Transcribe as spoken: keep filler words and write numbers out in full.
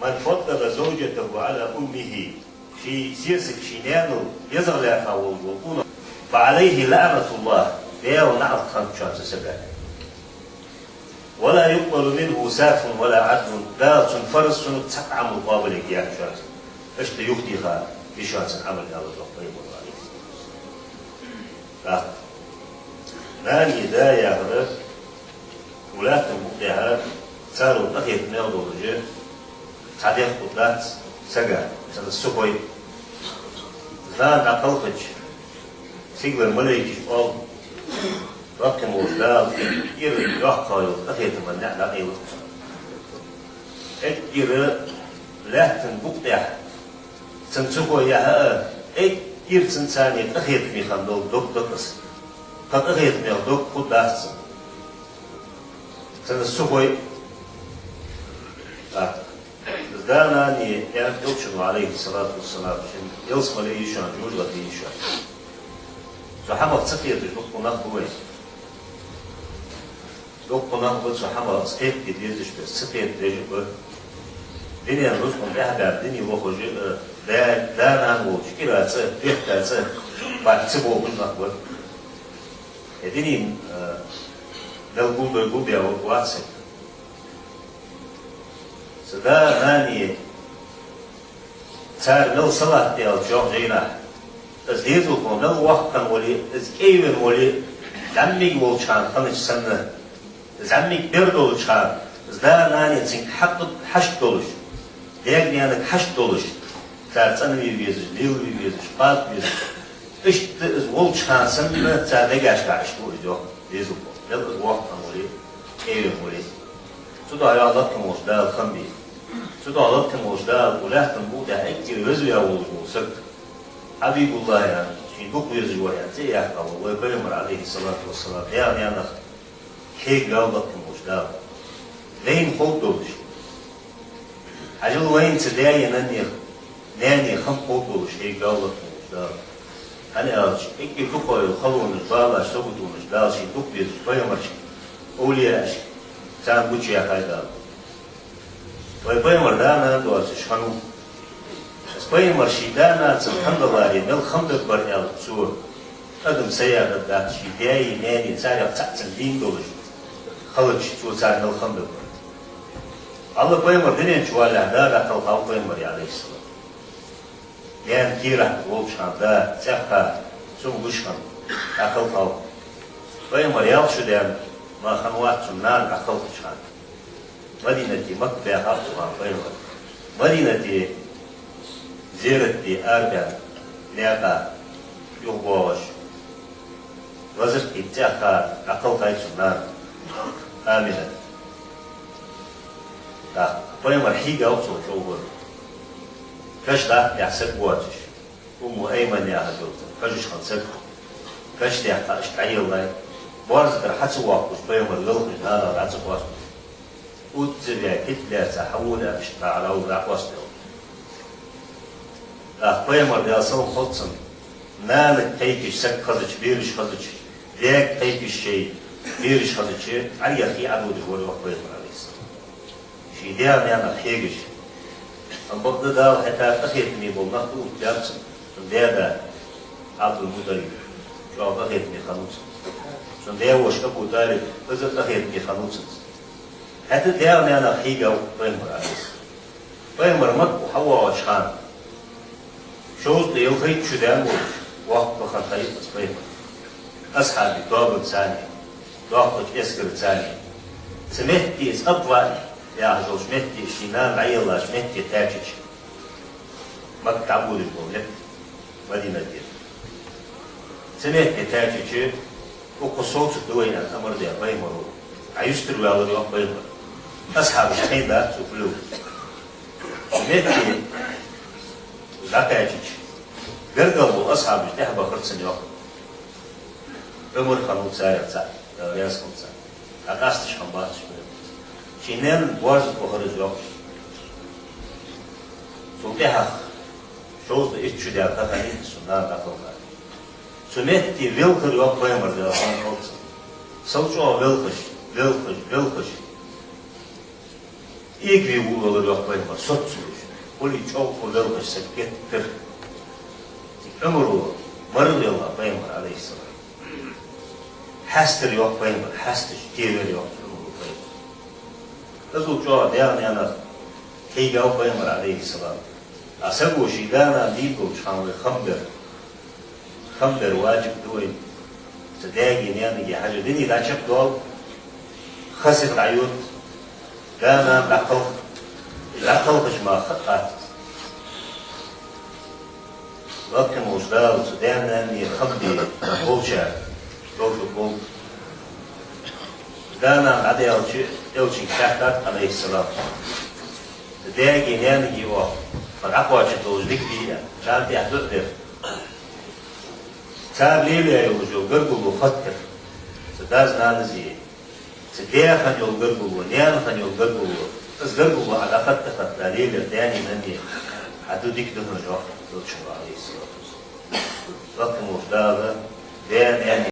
من فضل زوجته على أمه, ший сесаг ший наьнал езагӀа лаьрхӀа волаш вола къонах, فعليه لعنة الله, Даьла наӀалт хиннад цу сагага. ولا يقبل منه صرف ولا عدل, Дала цунна фарз, суннат цхьаккха Ӏамал къоабалъергьяц цунна. Иштта юхатеха йиш я цун Ӏамал, аьлар пайхамара, Ӏалайхи ссалату вассалам. ТӀаккха нана а да а яхар, укх лаьттан букъа тӀа цар къахетаме долаш, цхьа дехк хургдац сага, цун сухой. Из нана дӀакхалхача, сигалара малейкаша оал: Лакхе волча Дала эггара йоккхагӀа йола къахетама наӀар дӀакъайлва цунна. Эггара лаьттан букъа тӀа цун сухой яхь а, эггара цунца къахетаме хинна дола дог да-кх из. Кхы къахетамегӀа дог хургдац цунна. Цун сухой. ТӀаккха из да-нана, аьннад Элчано, Ӏалайхи ссалату вассалам, шийна ялсмале йиш я, жожагӀате йиш я. Цу хӀамах ца кхеташ дукха нах ба вай. Дукха нах ба цу хӀамах ца кхетаде дезаш, бес ца кхетадеш а ба. Дунен рузкъан тӀехьа баьнна, дуне вахаш а, да-, да-нана волча кӀира цӀа, бетта цӀа бац ца бохаш нах ба. Э, дунен, э, мел гулдой гулдаь вац саг. Цу да-нана, цар мел салоат да аьлча, йоах жайнашка, из дезалхо мел воккха хинна вале а, из кӀайвенна вале а, зӀамига волча хана хиннача санна, зӀамига бер долча хана, из да-нана цунга хьакъ-, хьашт долаш, даьга-наьнага хьашт долаш, цар цӀенве везаш, лелаве везаш, кхаба везаш. Иштта из волча хана санна цар дегашка Ӏаш ва из, йоах, дезалхо, мел из воккха хинна вале а, кӀайвенна вале а. Цудухьа, йоах, лакхе волча Дала хам бе. Цудухьа лакхе волча Дала укх лаьттан букъа тӀа эггара веза ваь волаш вола саг, Хьабибуллахӏ аьнна, шийна дукха везаш ва аьнна цӀи а яьккха вола вай пайхамар, Ӏалайхи ссалату вассалам, даьх-наьнах хьегаваьв лакхе волча Дала. Вайна ховргдолаш, хьажал, вайна цу даь-наьна, наьна хам ховргдолаш хьегаваьв лакхе волча Дала. ХӀана аьлча, эггара дукхагӀа йола халонаш, балаш, саготонаш Дала шийна дукха безача пайхамарашка, овлияашка, царна гучаяьхай Дала. Вай пайхамара да-нана доацаш хиннав. Из пайхамар ший да-нана цунна хинна даларе, мел хам бергбар аьлча, цо адам сая дергдац, ший даьи наьнеи царех цаӀ цунна дийна долаш хилча, цо царна мел хам бергбар. Алла пайхамар дунен чу валалехь да дӀакхалхав пайхамара, Ӏалайхи ссалам. Наьна кийрахь волча хана да цӀаьхха цунна гуш хиннав, дӀакхалхав. Пайхамар ялх шу даьнна мара хиннавац цун нана дӀакхалхача хана. Мадинате, Макка баьхаб цу хана пайхамар. Мадинате зерат де арабаьнна, наькъа юхабоагӀаш, лазар кхийтта цӀаьхха дӀакхалхай цун нана Аминат. ТӀаккха пайхамар хьийгав цо чӀоагӀа. Каша дӀатӀадехьа саг воацаш, Умму Айман яхаш йола цун кхожаш хинна саг. Каша даьккха, иштта дӀаеллай. Боарза тӀара хьа ца воаккхаш, пайхамар велхаш, нанах дӀа ца къоасташ, уццаве, китлаьца хьавола аьнна, иштта дӀа-, дӀакъоастабелла. ТӀаккха пайхамара, Даьла салам хилда цунна, нанага кхайкаш саг хезача, бераш хезача, даьга кхайкаш шоай бераш хезача, Ӏаргех хий Ӏододаш вар, йоах, пайхамар, Ӏалайхи ссалам. Ший даьх-наьнах хьегаш. Амма бакъда, Дала хӀаьта къахетаме бола нах тӀаоттабаьб цунна. Цун даь-да Ӏабдул-МутӀалиб чӀоагӀа къахетаме хиннав цунца. Цун даь-воша Абу ТӀалиб, из а къахетаме хиннав цунца. ХӀаьта даьх-наьнах хьийгав пайхамар, Ӏалайхи ссалам. Пайхамар Макка хьавоагӀача хана, шовзткъеи ялхайтта шу даьнна волаш, воккха хиннав из пайхамар. Асхьабий тоабанца, доккхача эскарца. Цу метте, из Абваъ яхаш йолча метте, ший нана дӀаеллача метте кхаьчача, Макка дӀабодаш бола метте, Мадинате. Цу метте кхаьчача, укхаза совцаргда вай аьнна амар даь пайхамаро, дӀаюстарваьлар, йоах, пайхамар. Асхьабашта хайнадац цо фу леладу. Цу метте дӀакхаьчача, гаргара бола асхьабаш тӀехьабахар цунна, йоах. Ӏумар хиннав царех цаӀ, Даьла раьза хилва царна. ДӀакъасташ хиннабац уж, пайхамар. Ший наьна боарза тӀа вахар из, йоах. Цул тӀехьагӀа шовзткъеи итт шу даьнна ха хиннай цун нана дӀакхалхар. Цу метте велхар, йоах, пайхамар, Даьла салам хилда цунна. Сел чӀоагӀа велхаш, велхаш, велхаш. Эгаве волавелар, йоах пайхамара, соцалуш. Хулий чӀоагӀа белхаш саг геттара. Цига Ӏумара маралелар пайхамар, Ӏалайхи ссалам. Хьастар, йоах пайхамара, хьасташ, девар, йоах Ӏумара пайхамар. Из чӀоагӀа даьх-наьнах кхайкав пайхамар, Ӏалайхи ссалам. А саго ший да-нана дийна долча хана вай хам бер. Хам бер важиб да вайна. Цу даьгеи наьнагеи хьажа, дунен дӀачакхдоал, ха-сиха дӀайода, да-нана дӀакхалх, дӀакхалхача мара ха атта. Лакхе волча Дала цу даь-наьнеи хам бе болчарна товфикъ лолда. Да-нана дӀадаьлча, Элчанга хаьттад, Ӏалайхи ссалам: «Даьгеи наьнагеи оаха дӀакхоачаш долаш дика дий?» — аьнна. Царна тӀехьа дуӀа дир. Цар лелаяь йолаш йола гаргало хоттар цу дас-нанас. Цу даь хинна йола гаргало, наьна хинна йола гаргало, из гаргало хьа дӀахатта-хатта лелаяр даьнеи наьнеи хьа ду дика да хьона, йоах Элчано, Ӏалайхи ссалату вассалам. Лакхе волча Дала даь-наьна